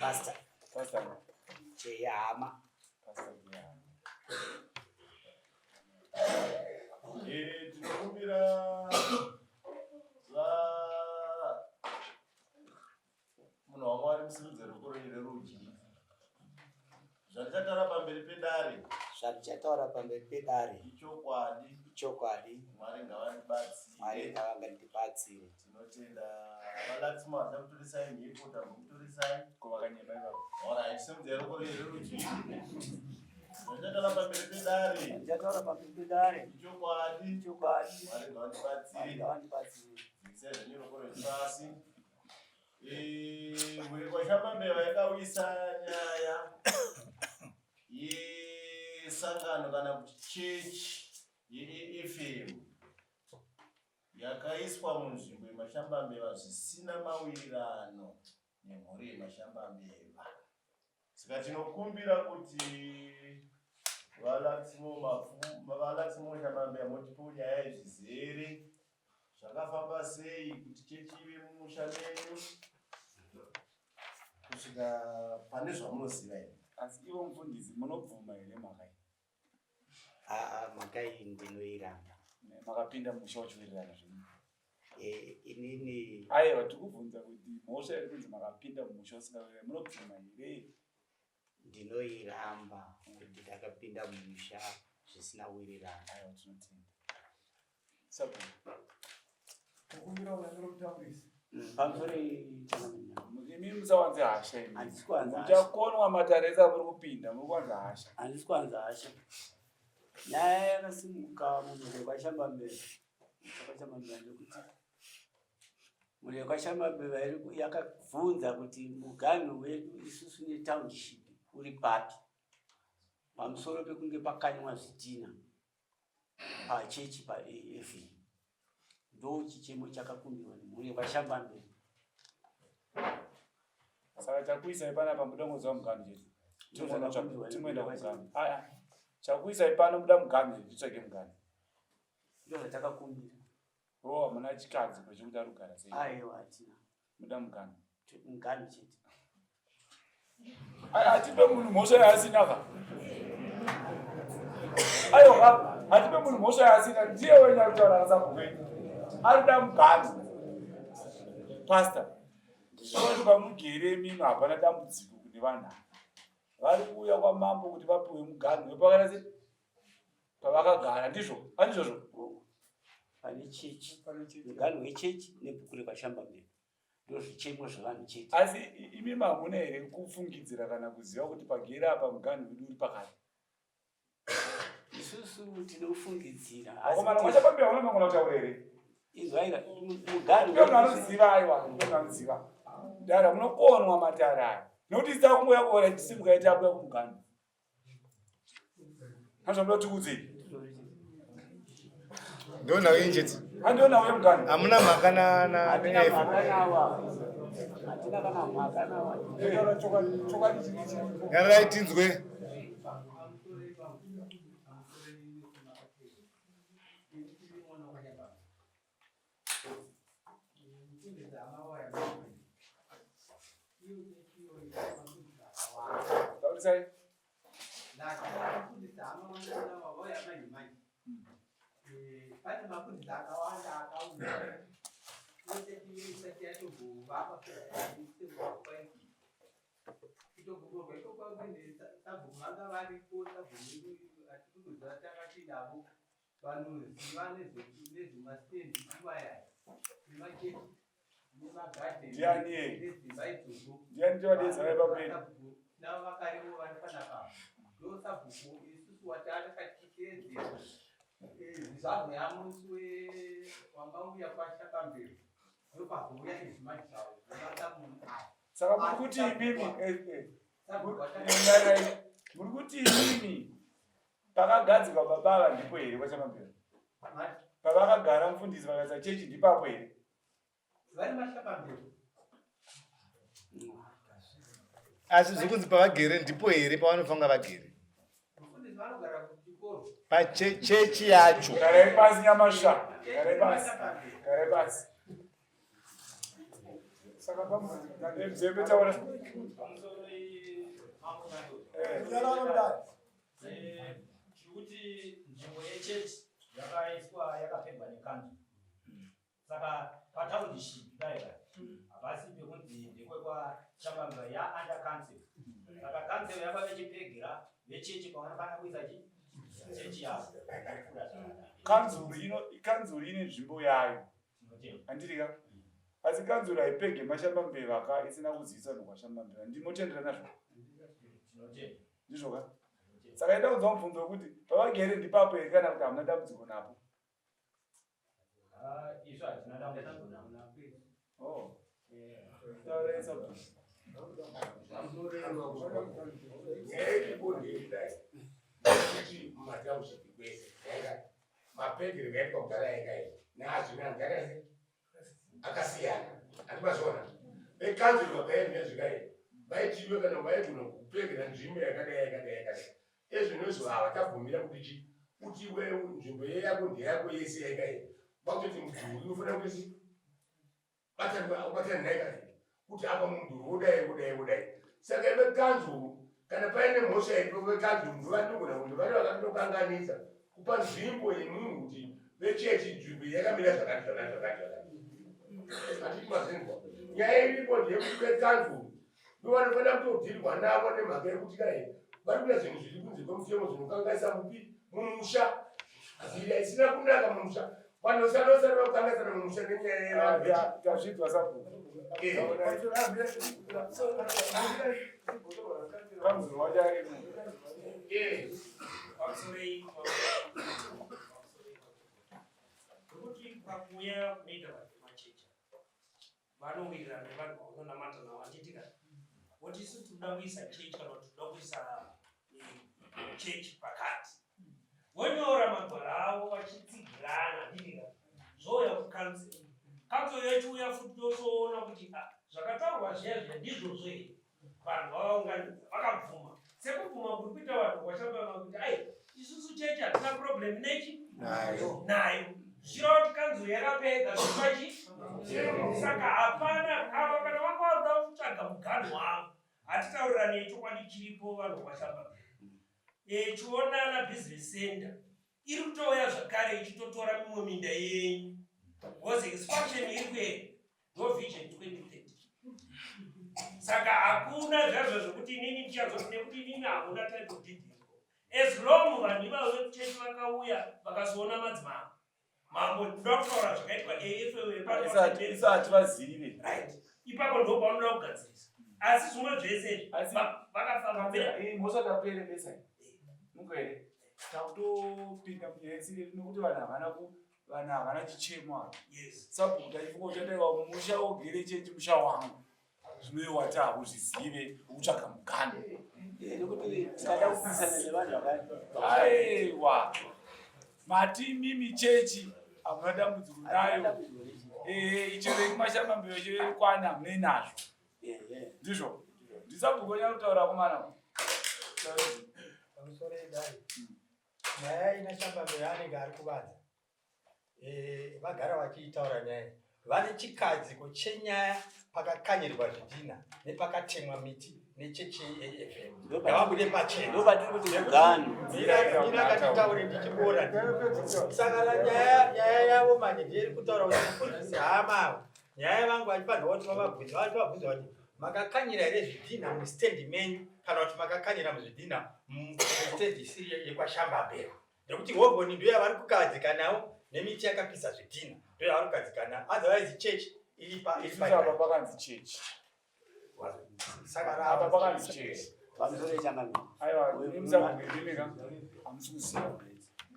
Pastor. Pastor. Cheyama. Pastor Cheyama. Eh, tinokumbira va munhu waMwari musimudze ruoko rwenyu rwerudyi. Zvandichataura pamberi pedare. Zvandichataura pamberi pedare. Ichokwadi. Ichokwadi. Mwari ngavandibatsire. Mwari ngavandibatsire. Tinotenda VaLaxmo havana kutorisai mhepo tambokutorisai. Ko vakanyeba ivavo. Alright, simudzai ruoko rwenyu rwerudyi. Zvandichataura pamberi pedare. Zvandichataura pamberi pedare. Ichokwadi. Ichokwadi. Mwari ngavandibatsire. Mwari ngavandibatsire. Dzikisai zvenyu ruoko rwenyu pasi. Eh, mhuri kwaShambambeva yakawisa nyaya yesangano kana kuti chechi yeAFM yakaiswa munzvimbo yeMashambambeva zvisina mawirirano nemhuri yeMashambambeva. Saka tinokumbira kuti VaLaximo Shambambeva mutipo nyaya izvizere Zvakafamba sei kuti chechi ive mumusha menyu kusvika pane zvamunoziva imi? Asi ivo mufundisi munobvuma here mhaka iyi? Aa, mhaka iyi ndinoiramba. Makapinda musha uchiwirirana zvenyu? Eh, inini Aiwa, tiri kubvunza kuti mhosva iri kunzi makapinda mumusha usingawirirani munobvuma here? Ndinoiramba kuti ndakapinda mumusha zvisina wirirano. Aiwa, tinotenda. Sabhuku. Kukumbira unanyora kutaurisa. Pamusoro Imi musawanze hasha imi. Handisi kuwanza hasha. Muchakonwa matare ese amuri kupinda muri kuwanza hasha. Handisi kuwanza hasha. Nyaya yakasimuka mumhuri yekwaShambambeva. YekwaShambambeva ndekuti mhuri yekwaShambambeva yakabvunza kuti muganhu wedu isusu netownship uri papi pamusoro pekunge pakanywa zvidhina pachechi paAF ndo chichemo chakakumbirwa nemhuri yekwaShambamberi. Saka chakuisai panapa muda kungoziva muganhu chete. Tingoenda kumuganhu. Aya. Chakuisai pano muda muganhu chete titsvage muganhu. Ndo zvatakakumbira. Oh, hamuna chikadzi kwechekuti ari kugara sei? Aiwa hatina. Muda muganhu. Muganhu chete. Hatipe munhu mhosva yaasina ka. Aiwa ka, hatipe munhu mhosva yaasina. Ndiye wenya kutaura kasabhuku wenyu. Arikuda muganhu. Pastor, ndizvoti pamugere imimi hapana dambudziko kune vanhu ava. Vari kuuya kwamambo kuti vapiwe muganhu wepakana sei? Pavakagara ndizvo, andizvozvo? Pane chechi, muganhu wechechi nebhuku rekwashambamera. Ndozvichemo zvevanhu chete. Asi imi mamuna here kufungidzira kana kuziva kuti pagere apa muganhu wedu uri pakati? Isusu tinofungidzira. Vakomana mwachapambira vana mangona kutaura here? Inzwaira muganhu. Ndiyo anoziva aiwa, ndiyo anoziva. Dara munokonwa matare aya. Nokuti isita kungoya kuona tisimuka ita kuya kumuganhu. Hazvamda kuti udzei. Ndona uyenjeti. Handiona uye mugani. Hamuna mhaka na na Hatina mhaka nawa. Hatina kana mhaka nawa. Nyararai tinzwe. Taurisai. Pane mafundisi akawanda akauya isati yatombovakwa kutogumurwa ikoko kwakune sabhuku vanga variko sabhuku vedu hatikukuziva takapindavo vanoziva nezvemastendi iwaya nemachechi nemagadheni Ndiani? nedzimba idzodzo Ndiani ndiwadedza vai pamberi? navo vakarevo vari panapa ndosabhuku isusu watakatiteedzera zvazouya musi wanga uya kwashakamberi ndopazouya izvi manje zvavo zvabata munhu aya Saka muri kuti imimi eh, eh. Nyararai. Muri kuti imimi pakagadzikwa baba ava ndipo here kwachamambira pavakagara mufundisi vakaisa chechi ndipapo here asi zvekunzi pavagere ndipo here pavanofanira vagere pachechi yacho garai pasi nyamasha garai pasi garai pasi saka pamzembe taura pamusoro Runyararo mudare. Tiri kuti nzvimbo yechechi yakaiswa yakapegwa nekanzuru. Saka patownship paipa hapasi pekunzi ndekwekwaShambambira, ya under council. Saka council yava vechipegera vechechi pavanofanira kuisa chi chechi yavo. Kupfuura zvakadaro. Kanzuru ine nzvimbo yayo. Tinotenda. Handirika, asi kanzuru haipege mashambambeva ka isina kuzivisa vanhu kwashambambeva. Ndinotendera nazvo. Tinotenda. Ndizvo ka. Saka ida kunzwa mubvunzo wekuti pavagere ndipapo here kana kuti hamuna dambudziko napo? Ah, isu hatina dambudziko navo. Oh. Taurai, sabhuku. Nyaya iripo ndeyekudai, kuti mumatownship kwese yanga mapegero kaitwa kudhara yanga iyi naazvino anhu akasi akasiyana, handimazviona. Vekanzuru vakaendezvikai vaitiwe kana vaigona kupegera nzvimbo yakadai yakadai yakadai. Ezvinozvo havachabvumira kuti chi kuti iwe nzvimbo yeyako ndeyako yese yanga iyi, vakutoti mudhuri unofanira kuti ubatani naye kana kuti apa mudhuri wodai wodai wodai. Saka vekanzuru, kana paine mhosva iripo, vekanzuru ndovanogona kunge vari vakatokanganisa kupa nzvimbo yemunhu kuti vechechi nzvimbo iyi yakamira zvakati zvakati zvakati zvakati. Hatiti mazinzwa? Nyaya iripo ndeyekuti vekanzuru ndovanofanira kutodhirwa navo nemhaka yekuti kai vari kuita zvinhu zviri kunze kwemutemo zvinokanganisa mupi mumusha, zira isina kunaka mumusha. Vanhu vasanosara vakukanganisana mumusha nenyaya yevanhu. Tazvidzwa, sabhuku. Kanzuru wacho arimo. Pamusorei, nokuti pakuuya kunoita vanhu vemachechi, vanowirirana nevanhu vaunonamata navo, handitika? Voti isu tinoda kuisa chechi kana kuti tinoda kuisa chechi pakati, vonyora magwaro avo vachitsigirana, handitika? Zvouya kucouncil, council yechiuya futi totoona kuti, ah, zvakataurwa zviya zviya ndizvozvo here? Vanhu vavaunganidza vakabvuma, sekubvuma kuri kuita vanhu kwashambama kuti ai, isusu chechi hatina problem nechi nayo, zvichireva kuti kanzuro yakapega zvipachi. Saka hapana ava kana vanga vakuda kutsvaga muganhu wavo, hatitaurirane chokwadi chiripo. Vanhu vashamba, Chionana Business Center iri kutouya zvakare ichitotora mimwe minda yenyu because expansion iri kuenda, ndo Vision 2030. Saka hakuna zvazvo zvokuti inini ndichazoti nekuti inini hamuna title deed iripo. As long vanhu ivavo vekuchechi vakauya vakazoona madzimambo, mambo ndoda kutaura zvakaitwa AFL. Isati vazive. Right, ipapo ndo paunoda kugadzirisa, asi zvimwe zvese izvi vakafamba. Mhosva takuerebesa muko here? Takutopinda munyaya isiri, nekuti vanhu havana chichemo ava. Sabhuku, tachifunga kuti ataiwa musha ogere chechi, musha wangu zvinoiwa hakuzvizive ukutsvaga muganhu. Nekuti tikada kupikisana nevanhu Aiwa, mati mimi chechi hamuna dambudziko nayo. Ehe, ichero yekumashambambiro, ichero yekwana hamunei nazvo, ndizvo? Ndisabhuku onya kutaura komana. Pamusoro idai, nyaya ina Shambambe yaanenge ari kuvanza, vagara vachiitaura nyaya iyi. Vane chikadziko chenyaya pakakanyirwa zvidhina nepakatemwa miti nechechi yeAFM, ngavabude pachena. Ndopatiri kuti muganhu. Mina katitaure ndichibora. Saka nyaya yavo manje ndeyeri kutaura kuti mufundisi hama avo, nyaya vangu vachifanirwa kuti vavabvunze, vachivabvunza kuti makakanyira here zvidhina mustendi menyu kana kuti makakanyira muzvidhina mustendi isiri yekwaShambambera, nekuti hovhoni ndo yavari kukadzika nawo nemiti yakapisa zvidhina, ndo yavari kukadzika nawo, otherwise church iri pa iri Isusu apa pakanzi chechi. Saka Apa pakanzi chechi. Pamusoro yechambambiro. Aiwa, imusabhuku, hamusi kuziva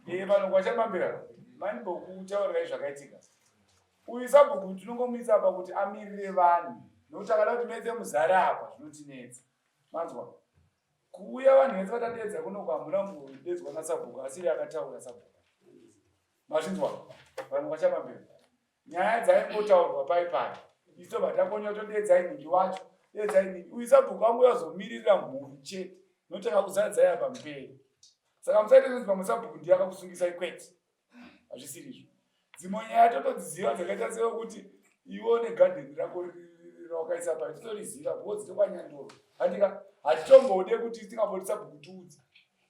ee vanhu kwachambambira manimbokutaurirai zvakaitika. Uyu sabhuku tinongomuisa apa kuti amirire vanhu, nokuti akada kuti metse muzare apa zvinotinetsa. Manzwa kuuya vanhu vese vatadedza kuno kwamuna kudedzwa nasabhuku asiri akataura sabhuku. Mazvinzwa, vanhu kwachambambira, nyaya dzaingotaurwa pai pai, isu tobva takonya todedzai ningi wacho, dedzai ningi. Uyu sabhuku angu yazomirira mhuri chete, nokuti akakuzadzai apa mberi. Saka musaite kunzi pamwe sabhuku ndiye akakusungisai, kwete, hazvisiri izvo. Dzimwe nyaya totodziziva dzakaita sekuti iwe une gadheni rako rawakaisa pai, totoriziva because ndokwanyandoro. Handika hatitombode kuti tingamboti sabhuku tiudze.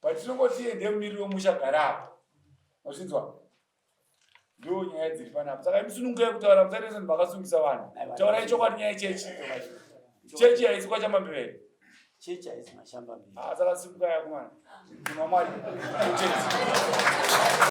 But tinongoti iye ndiye mumiriri wemusha gara apa. Mazvinzwa? Ndo nyaya dziri panapa. Saka imisunungukai kutaura musaite sevanhu vakasungisa vanhu. Taurai chokwadi nyaya yechechi. Chechi haisi kwaChamambevere. Chechi haisi mashambambiri. Ah, saka simukai akomana. Mama Mwari. Chechi.